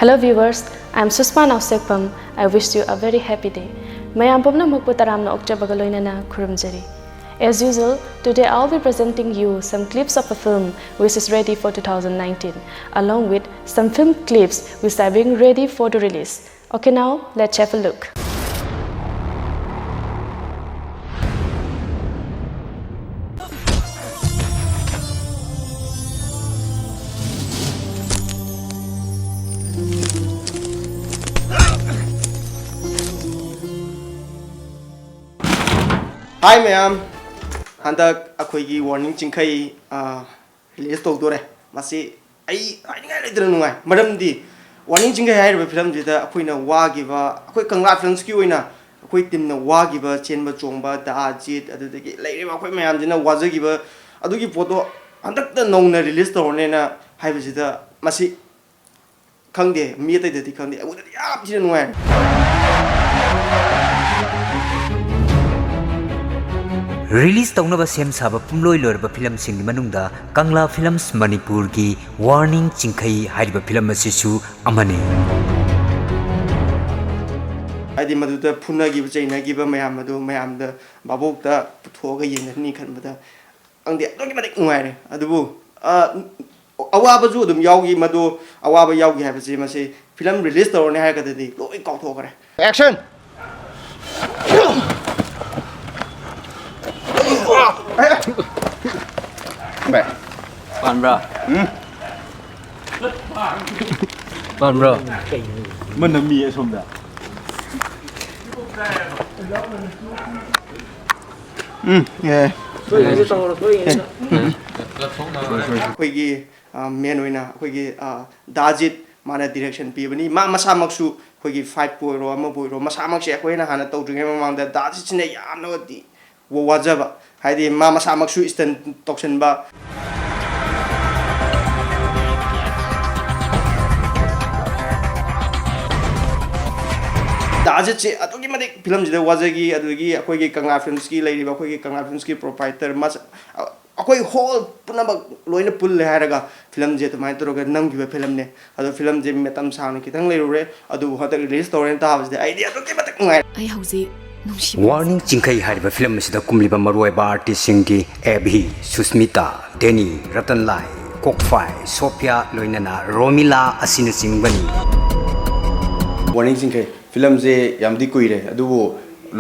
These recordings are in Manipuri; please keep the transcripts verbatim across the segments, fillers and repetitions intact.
Hello viewers, I am Sushma Naosekpam. I wish you a very happy day. ꯃꯌꯥꯝ ꯄꯨꯝꯅꯃꯛꯄꯨ ꯇꯔꯥꯝꯅ ꯑꯣꯛꯆꯕꯒ ꯂꯣꯏꯅꯅ ꯈꯨꯔꯨꯝꯖꯔꯤ꯫ As usual, today I'll be presenting you some clips of a film which is ready for two thousand nineteen, along with some film clips which are being ready for the release. Okay, now let's have a look. Hi ꯃꯌꯥꯝ, ꯍꯟꯗꯛ ꯑꯩꯈꯣꯏꯒꯤ Warning ꯆꯤꯡꯈꯩ, ꯑ, release ꯇꯧꯗꯣꯔꯦ꯫ ꯃꯁꯤ ꯑꯩ ꯍꯥꯏꯅꯤꯡꯉꯥꯏ ꯂꯩꯇꯅ ꯅꯨꯡꯉꯥꯏ, ꯃꯔꯝꯗꯤ Warning ꯆꯤꯡꯈꯩ ꯍꯥꯏꯔꯤꯕ film ꯁꯤꯗ ꯑꯩꯈꯣꯏꯅ ꯋꯥꯈꯤꯕ, ꯑꯩꯈꯣꯏ ꯀꯪꯂꯥ Films ꯀꯤ ꯑꯣꯏꯅ ꯑꯩꯈꯣꯏ team ꯅ ꯋꯥꯈꯤꯕ, ꯆꯦꯟꯕ ꯆꯣꯡꯕ, ꯗꯥ ꯑꯖꯤꯠ, ꯑꯗꯨꯗꯒꯤ ꯂꯩꯔꯤꯕ ꯑꯩꯈꯣꯏ ꯃꯌꯥꯝꯁꯤꯅ ꯋꯥꯖꯈꯤꯕ ꯑꯗꯨꯒꯤ ꯄꯣꯠꯇꯣ ꯍꯟꯗꯛꯇ ꯅꯧꯅ release ꯇꯧꯔꯅꯦꯅ ꯍꯥꯏꯕꯁꯤꯗ, ꯃꯁꯤ ꯈꯪꯗꯦ, ꯃꯤ ꯑꯇꯩꯗꯗꯤ ꯈꯪꯗꯦ, ꯑꯩꯉꯣꯟꯗꯗꯤ ꯌꯥꯝ ꯊꯤꯅ ꯅꯨꯡꯉꯥꯏꯔꯦ꯫ Release ꯇꯧꯅꯕ ꯁꯦꯝ ꯁꯥꯕ ꯄꯨꯝꯂꯣꯏ ꯂꯣꯏꯔꯕ film ꯁꯤꯡꯒꯤ ꯃꯅꯨꯡꯗ ꯀꯪꯂꯥ Films ꯃꯅꯤꯄꯨꯔꯒꯤ Warning ꯆꯤꯡꯈꯩ ꯍꯥꯏꯔꯤꯕ film ꯑꯁꯤꯁꯨ ꯑꯃꯅꯤ꯫ ꯍꯥꯏꯗꯤ ꯃꯗꯨꯗ ꯐꯨꯅꯈꯤꯕ ꯆꯩꯅꯈꯤꯕ ꯃꯌꯥꯝ ꯑꯗꯨ ꯃꯌꯥꯝꯗ ꯚꯥꯕꯣꯛꯇ ꯄꯨꯊꯣꯛꯑꯒ ꯌꯦꯡꯍꯟꯅꯤ ꯈꯟꯕꯗ ꯈꯪꯗꯦ, ꯑꯗꯨꯛꯀꯤ ꯃꯇꯤꯛ ꯅꯨꯡꯉꯥꯏꯔꯦ꯫ ꯑꯗꯨꯕꯨ, ꯑ, ꯑꯋꯥꯕꯁꯨ ꯑꯗꯨꯝ ꯌꯥꯎꯈꯤ꯫ ꯃꯗꯨ ꯑꯋꯥꯕ ꯌꯥꯎꯈꯤ ꯍꯥꯏꯕꯁꯤ ꯃꯁꯤ film release ꯇꯧꯔꯅꯤ ꯍꯥꯏꯔꯒꯗꯤ ꯂꯣꯏ ꯀꯥꯎꯊꯣꯛꯈ꯭ꯔꯦ꯫ Action! ꯚꯥꯏ, ꯄꯥꯟꯕ꯭ꯔꯥ? ꯎꯝ꯫ ꯄꯥꯟꯕ꯭ꯔꯣ? ꯃꯅꯝ ꯃꯤ ꯑꯁꯣꯝꯗ꯫ ꯎꯝ, ꯌꯥꯏ꯫ ꯑꯩꯈꯣꯏꯒꯤ, ꯑ, main ꯑꯣꯏꯅ ꯑꯩꯈꯣꯏꯒꯤ, ꯑ, ꯗꯥꯖꯤꯠ ꯃꯥꯅ direction ꯄꯤꯕꯅꯤ꯫ ꯃꯥ ꯃꯁꯥꯃꯛꯁꯨ ꯑꯩꯈꯣꯏꯒꯤ fight ꯄꯨ ꯑꯣꯏꯔꯣ, ꯑꯃꯕꯨ ꯑꯣꯏꯔꯣ, ꯃꯁꯥꯃꯛꯁꯦ ꯑꯩꯈꯣꯏꯅ ꯍꯥꯟꯅ ꯇꯧꯗ꯭ꯔꯤꯉꯩ ꯃꯃꯥꯡꯗ ꯗꯥꯖꯤꯠꯁꯤꯅ ꯌꯥꯝꯅꯗꯤ ꯋꯥ-, ꯋꯥꯖꯕ, ꯍꯥꯏꯗꯤ ꯃꯥ ꯃꯁꯥꯃꯛꯁꯨ stunt ꯇꯧꯁꯟꯕ꯫ ꯗꯥꯖꯤꯠꯁꯦ ꯑꯗꯨꯛꯀꯤ ꯃꯇꯤꯛ film ꯁꯤꯗ ꯋꯥꯖꯈꯤ꯫ ꯑꯗꯨꯗꯒꯤ ꯑꯩꯈꯣꯏꯒꯤ ꯀꯪꯂꯥ Films ꯀꯤ ꯂꯩꯔꯤꯕ ꯑꯩꯈꯣꯏꯒꯤ ꯀꯪꯂꯥ Films ꯀꯤ proprietor ꯃꯁ-, ꯑꯩꯈꯣꯏ ꯍꯣꯜ ꯄꯨꯝꯅꯃꯛ ꯂꯣꯏꯅ ꯄꯨꯜꯂꯦ ꯍꯥꯏꯔꯒ ꯐꯤꯂꯝꯁꯦ ꯑꯗꯨꯃꯥꯏꯅ ꯇꯧꯔꯒ ꯅꯝꯈꯤꯕ ꯐꯤꯂꯝꯅꯦ꯫ ꯑꯗꯣ ꯐꯤꯂꯝꯁꯦ ꯃꯇꯝ ꯁꯥꯡꯅ ꯈꯤꯇꯪ ꯂꯩꯔꯨꯔꯦ, ꯑꯗꯨꯕꯨ ꯍꯟꯗꯛ ꯔꯤꯂꯤꯁ ꯇꯧꯔꯦꯅ ꯇꯥꯕꯁꯤꯗ ꯑꯩꯗꯤ ꯑꯗꯨꯛꯀꯤ ꯃꯇꯤꯛ ꯅꯨꯡꯉꯥꯏꯔꯦ꯫ ꯑꯩ ꯍꯧꯖꯤꯛ ꯅꯨꯡꯁꯤꯕ ꯋꯥꯔꯅꯤꯡ ꯆꯤꯡꯈꯩ ꯍꯥꯏꯔꯤꯕ ꯐꯤꯂꯝ ꯑꯁꯤꯗ ꯀꯨꯝꯂꯤꯕ ꯃꯔꯨꯑꯣꯏꯕ ꯑꯥꯔꯇꯤꯁꯁꯤꯡꯗꯤ ꯑꯦꯕꯤ, ꯁꯨꯁꯃꯤꯇꯥ, ꯗꯦꯅꯤ, ꯔꯇꯟꯂꯥꯏ, ꯀꯣꯛꯐꯥꯏ, ꯁꯣꯐꯤꯌꯥ, ꯂꯣꯏꯅꯅ ꯔꯣꯃꯤꯂꯥ ꯑꯁꯤꯅꯆꯤꯡꯕꯅꯤ꯫ ꯋꯥꯔꯅꯤꯡ ꯆꯤꯡꯈꯩ ꯐꯤꯂꯝꯁꯦ ꯌꯥꯝꯗꯤ ꯀꯨꯏꯔꯦ, ꯑꯗꯨꯕꯨ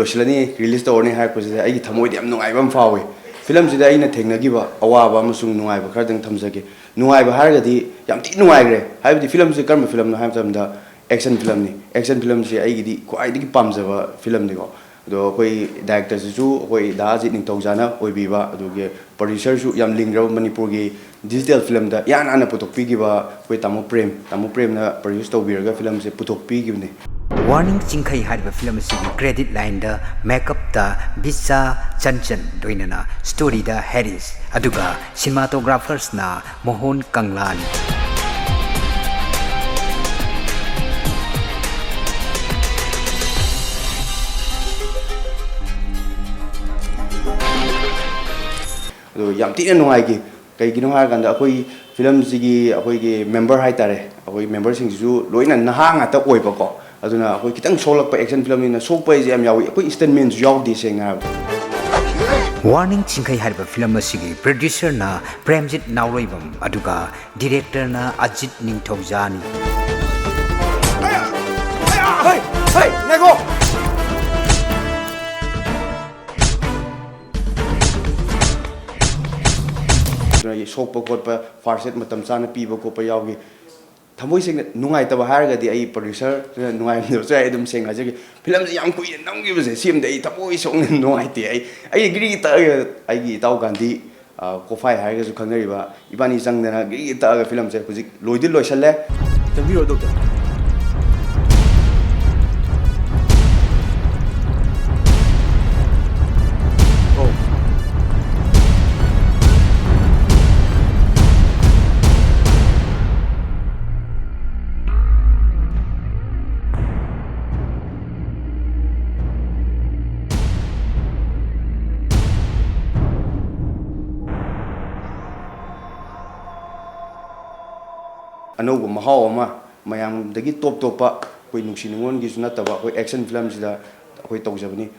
ꯂꯣꯏꯁꯤꯜꯂꯅꯤ, ꯔꯤꯂꯤꯁ ꯇꯧꯔꯅꯤ ꯍꯥꯏꯔꯛꯄꯁꯤꯗ ꯑꯩꯒꯤ ꯊꯃꯣꯏꯗ ꯌꯥꯝ ꯅꯨꯡꯉꯥꯏꯕ ꯑꯃ ꯐꯥꯎꯏ꯫ ꯐꯤꯂꯝꯁꯤꯗ ꯑꯩꯅ ꯊꯦꯡꯅꯈꯤꯕ ꯑꯋꯥꯕ ꯑꯃꯁꯨꯡ ꯅꯨꯡꯉꯥꯏꯕ ꯈꯔꯗꯪ ꯊꯝꯖꯒꯦ꯫ ꯅꯨꯡꯉꯥꯏꯕ ꯍꯥꯏꯔꯒꯗꯤ ꯌꯥꯝ ꯊꯤ ꯅꯨꯡꯉꯥꯏꯈ꯭ꯔꯦ꯫ ꯍꯥꯏꯕꯗꯤ ꯐꯤꯂꯝꯁꯤ ꯀꯔꯝꯕ ꯐꯤꯂꯝꯅꯣ ꯍꯥꯏꯕ ꯃꯇꯝꯗ, ꯑꯦꯛꯁꯟ ꯐꯤꯂꯝꯅꯤ꯫ ꯑꯦꯛꯁꯟ ꯐꯤꯂꯝꯁꯤ ꯑꯩꯒꯤꯗꯤ ꯈ꯭ꯋꯥꯏꯗꯒꯤ ꯄꯥꯝꯖꯕ ꯐꯤꯂꯝꯅꯤꯀꯣ꯫ ꯑꯗꯣ ꯑꯩꯈꯣꯏ ꯗꯥꯏꯔꯦꯛꯇꯔꯁꯤꯁꯨ ꯑꯩꯈꯣꯏ ꯗꯥ ꯑꯖꯤꯠ ꯅꯤꯡꯊꯧꯖꯥꯅ ꯑꯣꯏꯕꯤꯕ, ꯑꯗꯨꯒ ꯄ꯭ꯔꯣꯗ꯭ꯌꯨꯁꯔꯁꯨ ꯌꯥꯝ ꯂꯤꯡꯈ꯭ꯔꯕ ꯃꯅꯤꯄꯨꯔꯒꯤ ꯗꯤꯖꯤꯇꯦꯜ ꯐꯤꯂꯝꯗ ꯏꯍꯥꯟ ꯍꯥꯟꯅ ꯄꯨꯊꯣꯛꯄꯤꯈꯤꯕ ꯑꯩꯈꯣꯏ ꯇꯥꯃꯣ ꯄ꯭ꯔꯦꯝ, ꯇꯥꯃꯣ ꯄ꯭ꯔꯦꯝꯅ ꯄ꯭ꯔꯣꯗ꯭ꯌꯨꯁ ꯇꯧꯕꯤꯔꯒ ꯐꯤꯂꯝꯁꯦ ꯄꯨꯊꯣꯛꯄꯤꯈꯤꯕꯅꯤ꯫ ꯋꯥꯔꯅꯤꯡ ꯆꯤꯡꯈꯩ ꯍꯥꯏꯔꯤꯕ ꯐꯤꯂꯝ ꯑꯁꯤꯒꯤ ꯀ꯭ꯔꯦꯗꯤꯠ ꯂꯥꯏꯟꯗ ꯃꯦꯀꯞꯇ ꯕꯤꯁꯥ ꯆꯟꯆꯟ, ꯂꯣꯏꯅꯅ ꯁ꯭ꯇꯣꯔꯤꯗ ꯍꯦꯔꯤꯁ, ꯑꯗꯨꯒ ꯁꯤꯅꯦꯃꯥꯇꯣꯒ꯭ꯔꯥꯐꯔꯁꯅ ꯃꯣꯍꯣꯟ ꯀꯪꯂꯥꯅꯤ꯫ ꯑꯗꯣ ꯌꯥꯝ ꯊꯤꯅ ꯅꯨꯡꯉꯥꯏꯈꯤ꯫ ꯀꯩꯒꯤꯅꯣ ꯍꯥꯏꯔꯀꯥꯟꯗ ꯑꯩꯈꯣꯏ ꯐꯤꯂꯝꯁꯤꯒꯤ ꯑꯩꯈꯣꯏꯒꯤ ꯃꯦꯝꯕꯔ ꯍꯥꯏꯇꯥꯔꯦ, ꯑꯩꯈꯣꯏ ꯃꯦꯝꯕꯔꯁꯤꯡꯁꯤꯁꯨ ꯂꯣꯏꯅ ꯅꯍꯥ ꯉꯥꯛꯇ ꯑꯣꯏꯕꯀꯣ꯫ ꯑꯗꯨꯅ ꯑꯩꯈꯣꯏ ꯈꯤꯇꯪ ꯁꯣꯛꯂꯛꯄ, ꯑꯦꯛꯁꯟ ꯐꯤꯂꯝꯅꯤꯅ ꯁꯣꯛꯄ ꯍꯥꯏꯁꯦ ꯌꯥꯝ ꯌꯥꯎꯏ꯫ ꯑꯩꯈꯣꯏ ꯏꯁꯇꯟꯃꯦꯟꯁꯨ ꯌꯥꯎꯗꯦ, ꯁꯦꯡꯅ ꯍꯥꯏꯔꯕꯗ꯫ ꯋꯥꯔꯅꯤꯡ ꯆꯤꯡꯈꯩ ꯍꯥꯏꯔꯤꯕ ꯐꯤꯂꯝ ꯑꯁꯤꯒꯤ ꯄ꯭ꯔꯣꯗ꯭ꯌꯨꯁꯔꯅ ꯄ꯭ꯔꯦꯝꯖꯤꯠ ꯅꯥꯎꯔꯣꯏꯕꯝ, ꯑꯗꯨꯒ ꯗꯤꯔꯦꯛꯇꯔꯅ ꯑꯖꯤꯠ ꯅꯤꯡꯊꯧꯖꯥꯅꯤ꯫ ꯍꯩ! ꯍꯩ! ꯉꯥꯏꯈꯣ! ꯑꯗꯨꯅ ꯁꯣꯛꯄ ꯈꯣꯠꯄ, ꯐꯥꯔꯁ ꯑꯦꯗ ꯃꯇꯝ ꯆꯥꯅ ꯄꯤꯕ ꯈꯣꯠꯄ ꯌꯥꯎꯈꯤ꯫ ꯊꯃꯣꯏ ꯁꯦꯡꯅ ꯅꯨꯡꯉꯥꯏꯇꯕ ꯍꯥꯏꯔꯒꯗꯤ ꯑꯩ ꯄ꯭ꯔꯣꯗ꯭ꯌꯨꯁꯔꯗꯨꯅ ꯅꯨꯡꯉꯥꯏꯔꯝꯗꯕꯁꯨ ꯌꯥꯏ, ꯑꯗꯨꯝ ꯁꯦꯡꯅ ꯍꯥꯏꯖꯒꯦ꯫ ꯐꯤꯂꯝꯁꯦ ꯌꯥꯝ ꯀꯨꯏꯅ ꯅꯝꯈꯤꯕꯁꯦ, ꯁꯤ ꯑꯃꯗꯤ ꯑꯩ ꯊꯃꯣꯏ ꯁꯣꯛꯅ ꯅꯨꯡꯉꯥꯏꯇꯦ꯫ ꯑꯩ, ꯑꯩ ꯒ꯭ꯔꯤ ꯇꯛꯑꯒ ꯑꯩꯒꯤ ꯏꯇꯥꯎ ꯒꯥꯟꯙꯤ, ꯑ, ꯀꯣꯐꯥꯏ ꯍꯥꯏꯔꯒꯁꯨ ꯈꯪꯅꯔꯤꯕ, ꯏꯕꯥꯅꯤ ꯆꯪꯗꯅ ꯒ꯭ꯔꯤ ꯇꯛꯑꯒ ꯐꯤꯂꯝꯁꯦ ꯍꯧꯖꯤꯛ ꯂꯣꯏꯗꯤ ꯂꯣꯏꯁꯜꯂꯦ꯫ ꯆꯪꯕꯤꯔꯣ, ꯗꯣꯛꯇꯔ꯫ ꯑꯧ꯫ ꯑꯅꯧꯕ ꯃꯍꯥꯎ ꯑꯃ, ꯃꯌꯥꯝꯗꯒꯤ ꯇꯣꯞ ꯇꯣꯞꯄ, ꯑꯩꯈꯣꯏ ꯅꯨꯡꯁꯤ ꯅꯨꯡꯉꯣꯟꯒꯤꯁꯨ ꯅꯠꯇꯕ, ꯑꯩꯈꯣꯏ action filmꯁꯤꯗ ꯑꯩꯈꯣꯏ ꯇꯧꯖꯕꯅꯤ꯫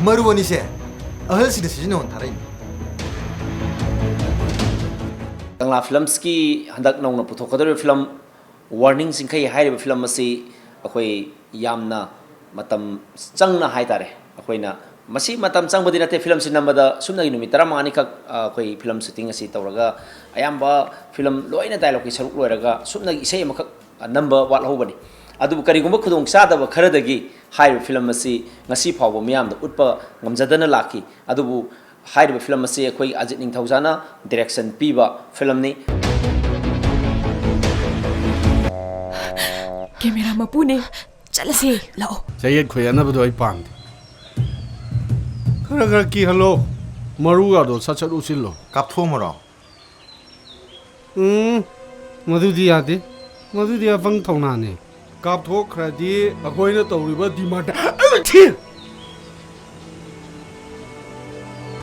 ꯃꯔꯨ ꯑꯅꯤꯁꯦ ꯑꯍꯜꯁꯤꯡꯅ ꯁꯤꯖꯤꯟꯅꯧꯅ ꯊꯥꯔꯛꯏꯅꯤ꯫ ꯀꯪꯂꯥ ꯐꯤꯂꯝꯁꯀꯤ ꯍꯟꯗꯛ ꯅꯧꯅ ꯄꯨꯊꯣꯛꯀꯗꯧꯔꯤꯕ ꯐꯤꯂꯝ ꯋꯥꯔꯅꯤꯡ ꯆꯤꯡꯈꯩ ꯍꯥꯏꯔꯤꯕ ꯐꯤꯂꯝ ꯑꯁꯤ ꯑꯩꯈꯣꯏ ꯌꯥꯝꯅ ꯃꯇꯝ ꯆꯪꯅ ꯍꯥꯏ ꯇꯥꯔꯦ, ꯑꯩꯈꯣꯏꯅ ꯃꯁꯤ ꯃꯇꯝ ꯆꯪꯕꯗꯤ ꯅꯠꯇꯦ꯫ ꯐꯤꯂꯝꯁꯤ ꯅꯝꯕꯗ ꯁꯨꯞꯅꯒꯤ ꯅꯨꯃꯤꯠ ꯇꯔꯥꯃꯉꯥꯅꯤꯈꯛ, ꯑ, ꯑꯩꯈꯣꯏ ꯐꯤꯂꯝ ꯁꯨꯇꯤꯡ ꯑꯁꯤ ꯇꯧꯔꯒ ꯑꯌꯥꯝꯕ ꯐꯤꯂꯝ ꯂꯣꯏꯅ ꯗꯥꯏꯂꯣꯛꯀꯤ ꯁꯔꯨꯛ ꯂꯣꯏꯔꯒ ꯁꯨꯞꯅꯒꯤ ꯏꯁꯩ ꯑꯃꯈꯛ, ꯑ, ꯅꯝꯕ ꯋꯥꯠꯍꯧꯕꯅꯤ꯫ ꯑꯗꯨꯕꯨ ꯀꯔꯤꯒꯨꯝꯕ ꯈꯨꯗꯣꯡ ꯆꯥꯗꯕ ꯈꯔꯗꯒꯤ ꯍꯥꯏꯔꯤꯕ ꯐꯤꯂꯝ ꯑꯁꯤ ꯉꯁꯤ ꯐꯥꯎꯕ ꯃꯤꯌꯥꯝꯗ ꯎꯠꯄ ꯉꯝꯖꯗꯅ ꯂꯥꯛꯈꯤ꯫ ꯑꯗꯨꯕꯨ ꯍꯥꯏꯔꯤꯕ ꯐꯤꯂꯝ ꯑꯁꯤ ꯑꯩꯈꯣꯏ ꯑꯖꯤꯠ ꯅꯤꯡꯊꯧꯖꯥꯅ ꯗꯤꯔꯦꯛꯁꯟ ꯄꯤꯕ ꯐꯤꯂꯝꯅꯤ꯫ ꯀꯦꯃꯦꯔꯥ ꯃꯄꯨꯅꯦ꯫ ꯆꯠꯂꯁꯦ, ꯂꯥꯛꯑꯣ꯫ ꯆꯌꯦꯠ ꯈꯣꯏꯌꯦꯠꯅꯕꯗꯣ ꯑꯩ ꯄꯥꯝꯗꯦ꯫ ꯈꯔ ꯈꯔ ꯀꯤꯍꯜꯂꯣ꯫ ꯃꯔꯨꯒꯗꯣ ꯁꯠ ꯁꯠ ꯎꯠꯁꯤꯜꯂꯣ꯫ ꯀꯥꯞꯊꯣꯛꯑꯝꯃꯔꯣ? ꯎꯝ, ꯃꯗꯨꯗꯤ ꯌꯥꯗꯦ꯫ ꯃꯗꯨꯗꯤ ꯑꯄꯪ ꯊꯧꯅꯥꯅꯤ꯫ ꯀꯥꯞꯊꯣꯛꯈ꯭ꯔꯗꯤ ꯑꯩꯈꯣꯏꯅ ꯇꯧꯔꯤꯕ ꯗꯤꯃꯥꯟꯗ ꯂꯣꯏ ꯊꯤꯔ꯫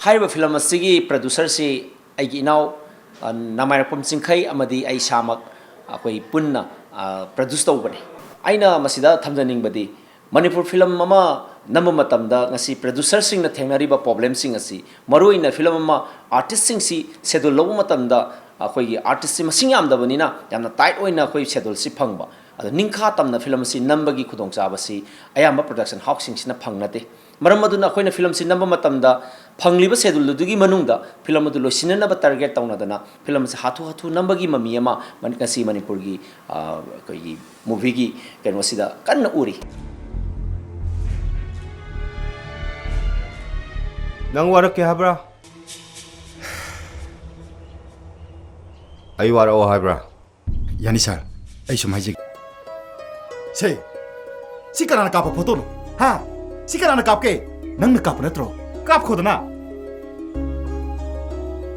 ꯍꯥꯏꯔꯤꯕ ꯐꯤꯂꯝ ꯑꯁꯤꯒꯤ ꯄ꯭ꯔꯗ꯭ꯌꯨꯁꯔꯁꯤ ꯑꯩꯒꯤ ꯏꯅꯥꯎ, ꯑ, ꯅꯃꯥꯏꯔꯛꯄꯝ ꯆꯤꯡꯈꯩ ꯑꯃꯗꯤ ꯑꯩ ꯏꯁꯥꯃꯛ ꯑꯩꯈꯣꯏ ꯄꯨꯟꯅ, ꯑ, ꯄ꯭ꯔꯗ꯭ꯌꯨꯁ ꯇꯧꯕꯅꯤ꯫ ꯑꯩꯅ ꯃꯁꯤꯗ ꯊꯝꯖꯅꯤꯡꯕꯗꯤ, ꯃꯅꯤꯄꯨꯔ ꯐꯤꯂꯝ ꯑꯃ ꯅꯝꯕ ꯃꯇꯝꯗ ꯉꯁꯤ ꯄ꯭ꯔꯗ꯭ꯌꯨꯁꯔꯁꯤꯡꯅ ꯊꯦꯡꯅꯔꯤꯕ ꯄ꯭ꯔꯣꯕ꯭ꯂꯦꯝꯁꯤꯡ ꯑꯁꯤ, ꯃꯔꯨꯑꯣꯏꯅ ꯐꯤꯂꯝ ꯑꯃ ꯑꯥꯔꯇꯤꯁꯁꯤꯡꯁꯤ ꯁꯦꯗꯨꯜ ꯂꯧꯕ ꯃꯇꯝꯗ ꯑꯩꯈꯣꯏꯒꯤ ꯑꯥꯔꯇꯤꯁꯁꯤ ꯃꯁꯤꯡ ꯌꯥꯝꯗꯕꯅꯤꯅ ꯌꯥꯝꯅ ꯇꯥꯏꯠ ꯑꯣꯏꯅ ꯑꯩꯈꯣꯏ ꯁꯦꯗꯨꯜꯁꯤ ꯐꯪꯕ꯫ ꯑꯗꯣ ꯅꯤꯡꯈꯥ ꯇꯝꯅ ꯐꯤꯂꯝ ꯑꯁꯤ ꯅꯝꯕꯒꯤ ꯈꯨꯗꯣꯡꯆꯥꯕꯁꯤ ꯑꯌꯥꯝꯕ ꯄ꯭ꯔꯗꯛꯁꯟ ꯍꯥꯎꯁꯁꯤꯡꯁꯤꯅ ꯐꯪꯅꯗꯦ꯫ ꯃꯔꯝ ꯑꯗꯨꯅ ꯑꯩꯈꯣꯏꯅ ꯐꯤꯂꯝꯁꯤ ꯅꯝꯕ ꯃꯇꯝꯗ ꯐꯪꯂꯤꯕ ꯁꯦꯗꯨꯜꯗꯨꯒꯤ ꯃꯅꯨꯡꯗ ꯐꯤꯂꯝ ꯑꯗꯨ ꯂꯣꯏꯁꯤꯟꯅꯅꯕ ꯇꯥꯔꯒꯦꯠ ꯇꯧꯅꯗꯅ ꯐꯤꯂꯝ ꯑꯁꯤ ꯍꯥꯊꯨ ꯍꯥꯊꯨ ꯅꯝꯕꯒꯤ ꯃꯃꯤ ꯑꯃ ꯃꯅꯤ-, ꯉꯁꯤ ꯃꯅꯤꯄꯨꯔꯒꯤ, ꯑ, ꯑꯩꯈꯣꯏꯒꯤ ꯃꯨꯚꯤꯒꯤ ꯀꯩꯅꯣꯁꯤꯗ ꯀꯟꯅ ꯎꯔꯤ꯫ ꯅꯪ ꯋꯥꯔꯛꯀꯦ ꯍꯥꯏꯕ꯭ꯔꯥ? ꯑꯩ ꯋꯥꯔꯛꯑꯣ ꯍꯥꯏꯕ꯭ꯔꯥ? ꯌꯥꯅꯤ ꯁꯥꯔ, ꯑꯩ ꯁꯨꯝ ꯍꯥꯏꯖꯒꯦ꯫ ꯁꯦ, ꯁꯤ ꯀꯅꯥꯅ ꯀꯥꯞꯄ ꯐꯣꯇꯣꯅꯣ? ꯍꯥ? ꯁꯤ ꯀꯅꯥꯅ ꯀꯥꯞꯀꯦ? ꯅꯪꯅ ꯀꯥꯞꯄ ꯅꯠꯇ꯭ꯔꯣ? ꯀꯥꯞꯈꯣꯗꯅ꯫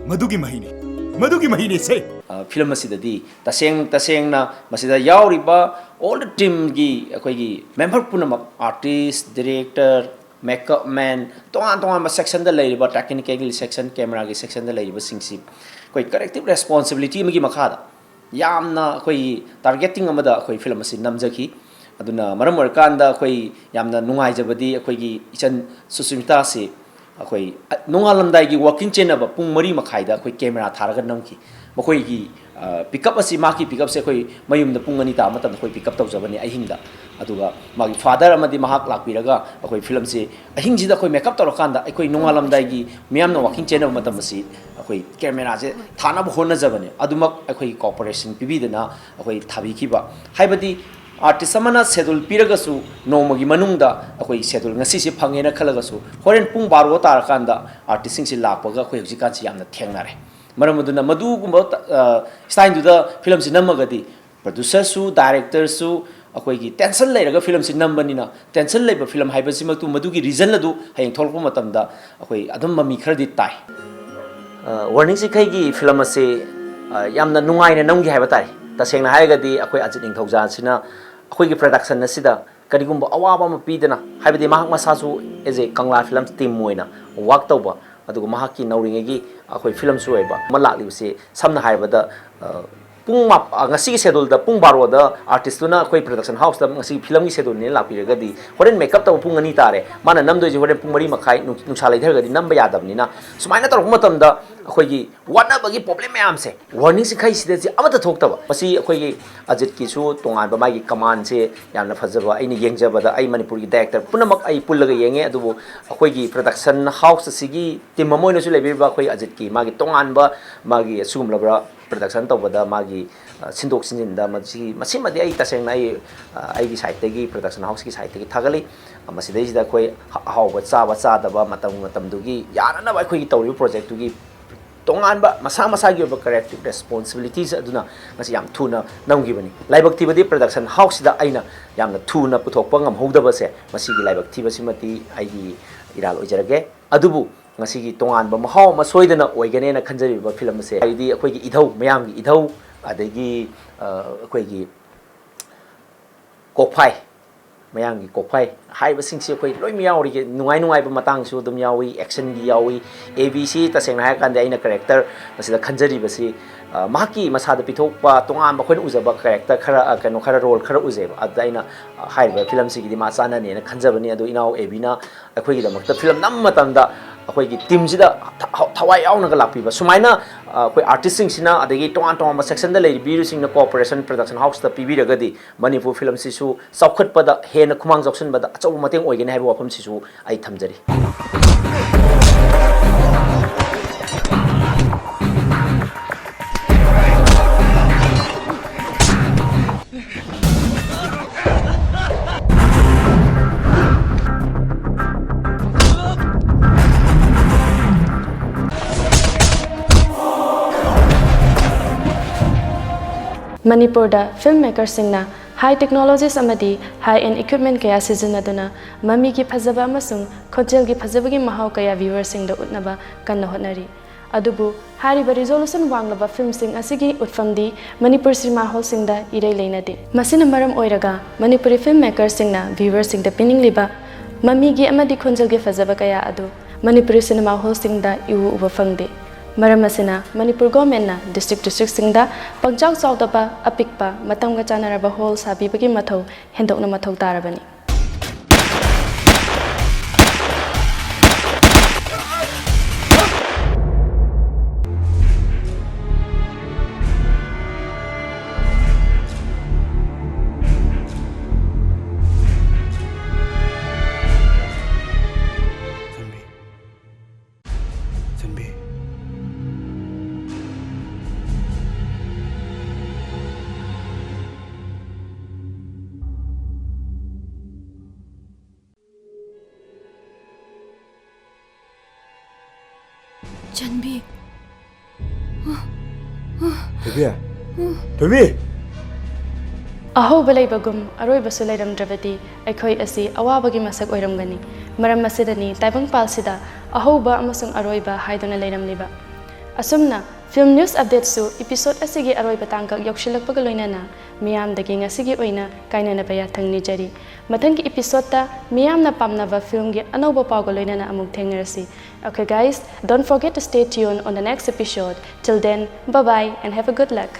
ꯃꯗꯨꯒꯤ ꯃꯍꯩꯅꯤ, ꯃꯗꯨꯒꯤ ꯃꯍꯩꯅꯤ ꯁꯦ꯫ ꯐꯤꯂꯝ ꯑꯁꯤꯗꯗꯤ ꯇꯁꯦꯡ ꯇꯁꯦꯡꯅ ꯃꯁꯤꯗ ꯌꯥꯎꯔꯤꯕ all the teamꯒꯤ ꯑꯩꯈꯣꯏꯒꯤ member ꯄꯨꯝꯅꯃꯛ, artist, director, makeup man, ꯇꯣꯉꯥꯟ ꯇꯣꯉꯥꯟꯕ sectionꯗ ꯂꯩꯔꯤꯕ, technicalꯒꯤ section, cameraꯒꯤ sectionꯗ ꯂꯩꯔꯤꯕꯁꯤꯡꯁꯤ ꯑꯩꯈꯣꯏ collective responsibility ꯑꯃꯒꯤ ꯃꯈꯥꯗ ꯌꯥꯝꯅ ꯑꯩꯈꯣꯏꯒꯤ targeting ꯑꯃꯗ ꯑꯩꯈꯣꯏ ꯐꯤꯂꯝ ꯑꯁꯤ ꯅꯝꯖꯈꯤ꯫ ꯑꯗꯨꯅ ꯃꯔꯝ ꯑꯣꯏꯔꯀꯥꯟꯗ ꯑꯩꯈꯣꯏ ꯌꯥꯝꯅ ꯅꯨꯡꯉꯥꯏꯖꯕꯗꯤ ꯑꯩꯈꯣꯏꯒꯤ ꯏꯆꯟ ꯁꯨꯁꯃꯤꯇꯥꯁꯤ ꯑꯩꯈꯣꯏ ꯅꯣꯡꯉꯥꯜꯂꯝꯗꯥꯏꯒꯤ ꯋꯥꯀꯤꯡ ꯆꯦꯟꯅꯕ ꯄꯨꯡ ꯃꯔꯤ ꯃꯈꯥꯏꯗ ꯑꯩꯈꯣꯏ ꯀꯦꯃꯦꯔꯥ ꯊꯥꯔꯒ ꯅꯝꯈꯤ꯫ ꯃꯈꯣꯏꯒꯤ ꯄꯤꯛꯑꯞ ꯑꯁꯤ, ꯃꯍꯥꯛꯀꯤ ꯄꯤꯛꯑꯞꯁꯦ ꯑꯩꯈꯣꯏ ꯃꯌꯨꯝꯗ ꯄꯨꯡ ꯑꯅꯤ ꯇꯥꯕ ꯃꯇꯝꯗ ꯑꯩꯈꯣꯏ ꯄꯤꯛꯑꯞ ꯇꯧꯖꯕꯅꯤ ꯑꯍꯤꯡꯗ꯫ ꯑꯗꯨꯒ ꯃꯥꯒꯤ ꯐꯥꯗꯔ ꯑꯃꯗꯤ ꯃꯍꯥꯛ ꯂꯥꯛꯄꯤꯔꯒ ꯑꯩꯈꯣꯏ ꯐꯤꯂꯝꯁꯤ ꯑꯍꯤꯡꯁꯤꯗ ꯑꯩꯈꯣꯏ ꯃꯦꯀꯞ ꯇꯧꯔꯀꯥꯟꯗ ꯑꯩꯈꯣꯏ ꯅꯣꯡꯉꯥꯜꯂꯝꯗꯥꯏꯒꯤ ꯃꯤꯌꯥꯝꯅ ꯋꯥꯀꯤꯡ ꯆꯦꯟꯅꯕ ꯃꯇꯝ ꯑꯁꯤ ꯑꯩꯈꯣꯏ ꯀꯦꯃꯦꯔꯥꯁꯦ ꯊꯥꯅꯕ ꯍꯣꯠꯅꯖꯕꯅꯤ꯫ ꯑꯗꯨꯃꯛ ꯑꯩꯈꯣꯏꯒꯤ ꯀꯣꯑꯣꯄꯔꯦꯁꯟ ꯄꯤꯕꯤꯗꯅ ꯑꯩꯈꯣꯏ ꯊꯥꯕꯤꯈꯤꯕ꯫ ꯍꯥꯏꯕꯗꯤ ꯑꯥꯔꯇꯤꯁ ꯑꯃꯅ ꯁꯦꯗꯨꯜ ꯄꯤꯔꯒꯁꯨ ꯅꯣꯡꯃꯒꯤ ꯃꯅꯨꯡꯗ ꯑꯩꯈꯣꯏ ꯁꯦꯗꯨꯜ ꯉꯁꯤꯁꯦ ꯐꯪꯉꯦꯅ ꯈꯜꯂꯒꯁꯨ ꯍꯣꯔꯦꯟ ꯄꯨꯡ ꯕꯥꯔꯣ ꯇꯥꯔꯀꯥꯟꯗ ꯑꯥꯔꯇꯤꯁꯁꯤꯡꯁꯤ ꯂꯥꯛꯄꯒ ꯑꯩꯈꯣꯏ ꯍꯧꯖꯤꯛꯀꯥꯟꯁꯤ ꯌꯥꯝꯅ ꯊꯦꯡꯅꯔꯦ꯫ ꯃꯔꯝ ꯑꯗꯨꯅ ꯃꯗꯨꯒꯨꯝꯕ ꯁ꯭ꯇꯥꯏꯜꯗꯨꯗ ꯐꯤꯂꯝꯁꯤ ꯅꯝꯃꯒꯗꯤ ꯄ꯭ꯔꯣꯗ꯭ꯌꯨꯁꯔꯁꯨ, ꯗꯥꯏꯔꯦꯛꯇꯔꯁꯨ ꯑꯩꯈꯣꯏꯒꯤ ꯇꯦꯟꯁꯟ ꯂꯩꯔꯒ ꯐꯤꯂꯝꯁꯤ ꯅꯝꯕꯅꯤꯅ, ꯇꯦꯟꯁꯟ ꯂꯩꯕ ꯐꯤꯂꯝ ꯍꯥꯏꯕꯁꯤꯃꯛꯇꯨ ꯃꯗꯨꯒꯤ ꯔꯤꯖꯟ ꯑꯗꯨ ꯍꯌꯦꯡ ꯊꯣꯛꯂꯛꯄ ꯃꯇꯝꯗ ꯑꯩꯈꯣꯏ ꯑꯗꯨꯝ ꯃꯃꯤ ꯈꯔꯗꯤ ꯇꯥꯏ꯫ ꯋꯥꯔꯅꯤꯡ ꯆꯤꯈꯩꯒꯤ ꯐꯤꯂꯝ ꯑꯁꯤ ꯌꯥꯝꯅ ꯅꯨꯡꯉꯥꯏꯅ ꯅꯝꯈꯤ ꯍꯥꯏꯕ ꯇꯥꯔꯦ꯫ ꯇꯁꯦꯡꯅ ꯍꯥꯏꯔꯒꯗꯤ ꯑꯩꯈꯣꯏ ꯑꯖꯤꯠ ꯅꯤꯡꯊꯧꯖꯥ ꯑꯁꯤꯅ ꯑꯩꯈꯣꯏꯒꯤ ꯄ꯭ꯔꯗꯛꯁꯟ ꯑꯁꯤꯗ ꯀꯔꯤꯒꯨꯝꯕ ꯑꯋꯥꯕ ꯑꯃ ꯄꯤꯗꯅ, ꯍꯥꯏꯕꯗꯤ ꯃꯍꯥꯛ ꯃꯁꯥꯁꯨ as a Kangla film team ꯑꯣꯏꯅ ꯋꯥꯛ ꯇꯧꯕ, ꯑꯗꯨꯒ ꯃꯍꯥꯛꯀꯤ ꯅꯧꯔꯤꯉꯩꯒꯤ ꯑꯩꯈꯣꯏ ꯐꯤꯂꯝꯁꯨ ꯑꯣꯏꯕ ꯑꯃ ꯂꯥꯛꯂꯤꯕꯁꯤ, ꯁꯝꯅ ꯍꯥꯏꯔꯕꯗ, ꯄꯨꯡ ꯃꯥꯞ-, ꯉꯁꯤꯒꯤ ꯁꯦꯗꯨꯜꯗ ꯄꯨꯡ ꯕꯥꯔꯣꯗ ꯑꯥꯔꯇꯤꯁꯇꯨꯅ ꯑꯩꯈꯣꯏ ꯄ꯭ꯔꯗꯛꯁꯟ ꯍꯥꯎꯁꯇ ꯉꯁꯤꯒꯤ ꯐꯤꯂꯝꯒꯤ ꯁꯦꯗꯨꯜꯅꯦꯅ ꯂꯥꯛꯄꯤꯔꯒꯗꯤ, ꯍꯣꯔꯦꯟ ꯃꯦꯀꯞ ꯇꯧꯕ ꯄꯨꯡ ꯑꯅꯤ ꯇꯥꯔꯦ, ꯃꯥꯅ ꯅꯝꯗꯣꯏꯁꯦ ꯍꯣꯔꯦꯟ ꯄꯨꯡ ꯃꯔꯤ ꯃꯈꯥꯏ ꯅꯨꯡ-, ꯅꯨꯡꯁꯥ ꯂꯩꯊꯔꯒꯗꯤ ꯅꯝꯕ ꯌꯥꯗꯕꯅꯤꯅ, ꯁꯨꯃꯥꯏꯅ ꯇꯧꯔꯛꯄ ꯃꯇꯝꯗ ꯑꯩꯈꯣꯏꯒꯤ ꯋꯥꯅꯕꯒꯤ ꯄ꯭ꯔꯣꯕ꯭ꯂꯦꯝ ꯃꯌꯥꯝꯁꯦ ꯋꯥꯔꯅꯤꯡ ꯆꯤꯈꯩꯁꯤꯗ ꯑꯃꯠꯇ ꯊꯣꯛꯇꯕ꯫ ꯃꯁꯤ ꯑꯩꯈꯣꯏꯒꯤ ꯑꯖꯤꯠꯀꯤꯁꯨ ꯇꯣꯉꯥꯟꯕ ꯃꯥꯒꯤ ꯀꯃꯥꯟꯁꯦ ꯌꯥꯝꯅ ꯐꯖꯕ꯫ ꯑꯩꯅ ꯌꯦꯡꯖꯕꯗ, ꯑꯩ ꯃꯅꯤꯄꯨꯔꯒꯤ ꯗꯥꯏꯔꯦꯛꯇꯔ ꯄꯨꯝꯅꯃꯛ ꯑꯩ ꯄꯨꯜꯂꯒ ꯌꯦꯡꯉꯦ, ꯑꯗꯨꯕꯨ ꯑꯩꯈꯣꯏꯒꯤ ꯄ꯭ꯔꯗꯛꯁꯟ ꯍꯥꯎꯁ ꯑꯁꯤꯒꯤ ꯇꯤꯝ ꯑꯃ ꯑꯣꯏꯅꯁꯨ ꯂꯩꯕꯤꯔꯤꯕ ꯑꯩꯈꯣꯏ ꯑꯖꯤꯠꯀꯤ ꯃꯥꯒꯤ ꯇꯣꯉꯥꯟꯕ ꯃꯥꯒꯤ ꯑꯁꯤꯒꯨꯝꯂꯕ ꯄ꯭ꯔꯗꯛꯁꯟ ꯇꯧꯕꯗ ꯃꯥꯒꯤ, ꯑ, ꯁꯤꯟꯗꯣꯛ ꯁꯤꯟꯖꯤꯟꯗ ꯃꯁꯤ, ꯃꯁꯤꯃꯗꯤ ꯑꯩ ꯇꯁꯦꯡꯅ ꯑꯩ, ꯑ, ꯑꯩꯒꯤ ꯁꯥꯏꯠꯇꯒꯤ, ꯄ꯭ꯔꯗꯛꯁꯟ ꯍꯥꯎꯁꯀꯤ ꯁꯥꯏꯠꯇꯒꯤ ꯊꯥꯒꯠꯂꯤ꯫ ꯑ, ꯃꯁꯤꯗꯩꯁꯤꯗ ꯑꯩꯈꯣꯏ ꯑꯍꯥꯎꯕ ꯆꯥꯕ ꯆꯥꯗꯕ ꯃꯇꯝ ꯃꯇꯝꯗꯨꯒꯤ ꯌꯥꯅꯅꯕ ꯑꯩꯈꯣꯏꯒꯤ ꯇꯧꯔꯤꯕ ꯄ꯭ꯔꯣꯖꯦꯛꯇꯨꯒꯤ ꯇꯣꯉꯥꯟꯕ ꯃꯁꯥ ꯃꯁꯥꯒꯤ ꯑꯣꯏꯕ ꯀꯂꯦꯛꯇꯤꯞ ꯔꯦꯁꯄꯣꯟꯁꯤꯕꯤꯂꯤꯇꯤꯁ ꯑꯗꯨꯅ ꯃꯁꯤ ꯌꯥꯝ ꯊꯨꯅ ꯅꯝꯈꯤꯕꯅꯤ꯫ ꯂꯥꯏꯕꯛ ꯊꯤꯕꯗꯤ ꯄ꯭ꯔꯗꯛꯁꯟ ꯍꯥꯎꯁꯁꯤꯗ ꯑꯩꯅ ꯌꯥꯝꯅ ꯊꯨꯅ ꯄꯨꯊꯣꯛꯄ ꯉꯝꯍꯧꯗꯕꯁꯦ, ꯃꯁꯤꯒꯤ ꯂꯥꯏꯕꯛ ꯊꯤꯕꯁꯤꯃꯗꯤ ꯑꯩꯒꯤ ꯏꯔꯥꯜ ꯑꯣꯏꯖꯔꯒꯦ꯫ ꯑꯗꯨꯕꯨ ꯉꯁꯤꯒꯤ ꯇꯣꯉꯥꯟꯕ ꯃꯍꯥꯎ ꯑꯃ ꯁꯣꯏꯗꯅ ꯑꯣꯏꯒꯅꯦꯅ ꯈꯟꯖꯔꯤꯕ ꯐꯤꯂꯝ ꯑꯁꯦ꯫ ꯍꯥꯏꯗꯤ ꯑꯩꯈꯣꯏꯒꯤ ꯏꯙꯧ, ꯃꯌꯥꯝꯒꯤ ꯏꯙꯧ, ꯑꯗꯒꯤ, ꯑ, ꯑꯩꯈꯣꯏꯒꯤ ꯀꯣꯛꯐꯥꯏ, ꯃꯌꯥꯝꯒꯤ ꯀꯣꯛꯐꯥꯏ ꯍꯥꯏꯔꯤꯕꯁꯤꯡꯁꯤ ꯑꯩꯈꯣꯏ ꯂꯣꯏꯅ ꯌꯥꯎꯔꯤꯒꯦ꯫ ꯅꯨꯡꯉꯥꯏ ꯅꯨꯡꯉꯥꯏꯕ ꯃꯇꯥꯡꯁꯨ ꯑꯗꯨꯝ ꯌꯥꯎꯏ, actionꯒꯤ ꯌꯥꯎꯏ꯫ ꯑꯦ ꯕꯤꯁꯤ ꯇꯁꯦꯡꯅ ꯍꯥꯏꯔꯀꯥꯟꯗ ꯑꯩꯅ character ꯃꯁꯤꯗ ꯈꯟꯖꯔꯤꯕꯁꯤ, ꯑ, ꯃꯍꯥꯛꯀꯤ ꯃꯁꯥꯗ ꯄꯤꯊꯣꯛꯄ ꯇꯣꯉꯥꯟꯕ ꯑꯩꯈꯣꯏꯅ ꯎꯖꯕ character ꯈꯔ, ꯑ, ꯀꯩꯅꯣ ꯈꯔ, role ꯈꯔ ꯎꯖꯩꯕ꯫ ꯑꯗꯨꯗ ꯑꯩꯅ, ꯑ, ꯍꯥꯏꯔꯤꯕ ꯐꯤꯂꯝꯁꯤꯒꯤꯗꯤ ꯃꯥ ꯆꯥꯟꯅꯅꯦꯅ ꯈꯟꯖꯕꯅꯤ꯫ ꯑꯗꯣ ꯏꯅꯥꯎ ꯑꯦ ꯕꯤꯅ ꯑꯩꯈꯣꯏꯒꯤꯗꯃꯛꯇ ꯐꯤꯂꯝ ꯅꯝꯕ ꯃꯇꯝꯗ ꯑꯩꯈꯣꯏꯒꯤ teamꯁꯤꯗ ꯊ-, ꯊꯋꯥꯏ ꯌꯥꯎꯅꯒ ꯂꯥꯛꯄꯤꯕ, ꯁꯨꯃꯥꯏꯅ, ꯑ, ꯑꯩꯈꯣꯏ artistꯁꯤꯡꯁꯤꯅ, ꯑꯗꯒꯤ ꯇꯣꯉꯥꯟ ꯇꯣꯉꯥꯟꯕ sectionꯗ ꯂꯩꯔꯤꯕꯤꯁꯤꯡꯅ cooperation production houseꯇ ꯄꯤꯕꯤꯔꯒꯗꯤ ꯃꯅꯤꯄꯨꯔ ꯐꯤꯂꯝꯁꯤꯁꯨ ꯆꯥꯎꯈꯠꯄꯗ, ꯍꯦꯟꯅ ꯈꯨꯃꯥꯡ ꯆꯥꯎꯁꯤꯟꯕꯗ ꯑꯆꯧꯕ ꯃꯇꯦꯡ ꯑꯣꯏꯒꯅꯤ ꯍꯥꯏꯕ ꯋꯥꯐꯝꯁꯤꯁꯨ ꯑꯩ ꯊꯝꯖꯔꯤ꯫ ꯃꯅꯤꯄꯨꯔꯗ film makerꯁꯤꯡꯅ high technologies ꯑꯃꯗꯤ high-end equipment ꯀꯌꯥ ꯁꯤꯖꯤꯟꯅꯗꯨꯅ ꯃꯃꯤꯒꯤ ꯐꯖꯕ ꯑꯃꯁꯨꯡ ꯈꯣꯟꯖꯦꯜꯒꯤ ꯐꯖꯕꯒꯤ ꯃꯍꯥꯎ ꯀꯌꯥ viewerꯁꯤꯡꯗ ꯎꯠꯅꯕ ꯀꯟꯅ ꯍꯣꯠꯅꯔꯤ꯫ ꯑꯗꯨꯕꯨ ꯍꯥꯏꯔꯤꯕ resolution ꯋꯥꯡꯂꯕ filmꯁꯤꯡ ꯑꯁꯤꯒꯤ ꯎꯠꯐꯝꯗꯤ ꯃꯅꯤꯄꯨꯔ cinema hallꯁꯤꯡꯗ ꯏꯔꯩ ꯂꯩꯅꯗꯦ꯫ ꯃꯁꯤꯅ ꯃꯔꯝ ꯑꯣꯏꯔꯒ ꯃꯅꯤꯄꯨꯔꯤ film makerꯁꯤꯡꯅ viewerꯁꯤꯡꯗ ꯄꯤꯅꯤꯡꯂꯤꯕ ꯃꯃꯤꯒꯤ ꯑꯃꯗꯤ ꯈꯣꯟꯖꯦꯜꯒꯤ ꯐꯖꯕ ꯀꯌꯥ ꯑꯗꯨ ꯃꯅꯤꯄꯨꯔꯤ cinema hallꯁꯤꯡꯗ ꯏꯎ ꯎꯕ ꯐꯪꯗꯦ꯫ ꯃꯔꯝ ꯑꯁꯤꯅ ꯃꯅꯤꯄꯨꯔ governmentꯅ district districtꯁꯤꯡꯗ ꯄꯪꯆꯥꯎ ꯆꯥꯎꯗꯕ, ꯑꯄꯤꯛꯄ, ꯃꯇꯝꯒ ꯆꯥꯟꯅꯔꯕ hall ꯁꯥꯕꯤꯕꯒꯤ ꯃꯊꯧ ꯍꯦꯟꯗꯣꯛꯅ ꯃꯊꯧ ꯇꯥꯔꯕꯅꯤ꯫ ꯆꯟꯕꯤ꯫ ꯊꯣꯏꯕꯤ꯫ ꯊꯣꯏꯕꯤ꯫ ꯑꯍꯧꯕ ꯂꯩꯕꯒꯨꯝ ꯑꯔꯣꯏꯕꯁꯨ ꯂꯩꯔꯝꯗ꯭ꯔꯕꯗꯤ ꯑꯩꯈꯣꯏ ꯑꯁꯤ ꯑꯋꯥꯕꯒꯤ ꯃꯁꯛ ꯑꯣꯏꯔꯝꯒꯅꯤ꯫ ꯃꯔꯝ ꯑꯁꯤꯗꯅꯤ ꯇꯥꯏꯕꯪꯄꯥꯜꯁꯤꯗ ꯑꯍꯧꯕ ꯑꯃꯁꯨꯡ ꯑꯔꯣꯏꯕ ꯍꯥꯏꯗꯨꯅ ꯂꯩꯔꯝꯂꯤꯕ꯫ ꯑꯁꯨꯝꯅ film news updateꯁꯨ episode ꯑꯁꯤꯒꯤ ꯑꯔꯣꯏꯕ ꯇꯥꯡꯀꯛ ꯌꯧꯁꯤꯜꯂꯛꯄꯒ ꯂꯣꯏꯅꯅ ꯃꯤꯌꯥꯝꯗꯒꯤ ꯉꯁꯤꯒꯤ ꯑꯣꯏꯅ ꯀꯥꯏꯅꯅꯕ ꯌꯥꯊꯪ ꯅꯤꯖꯔꯤ꯫ ꯃꯊꯪꯒꯤ episodeꯇ ꯃꯤꯌꯥꯝꯅ ꯄꯥꯝꯅꯕ filmꯒꯤ ꯑꯅꯧꯕ ꯄꯥꯎꯒ ꯂꯣꯏꯅꯅ ꯑꯃꯨꯛ ꯊꯦꯡꯅꯔꯁꯤ꯫ Okay guys, don't forget to stay tuned on the next episode. Till then, bye bye and have a good luck.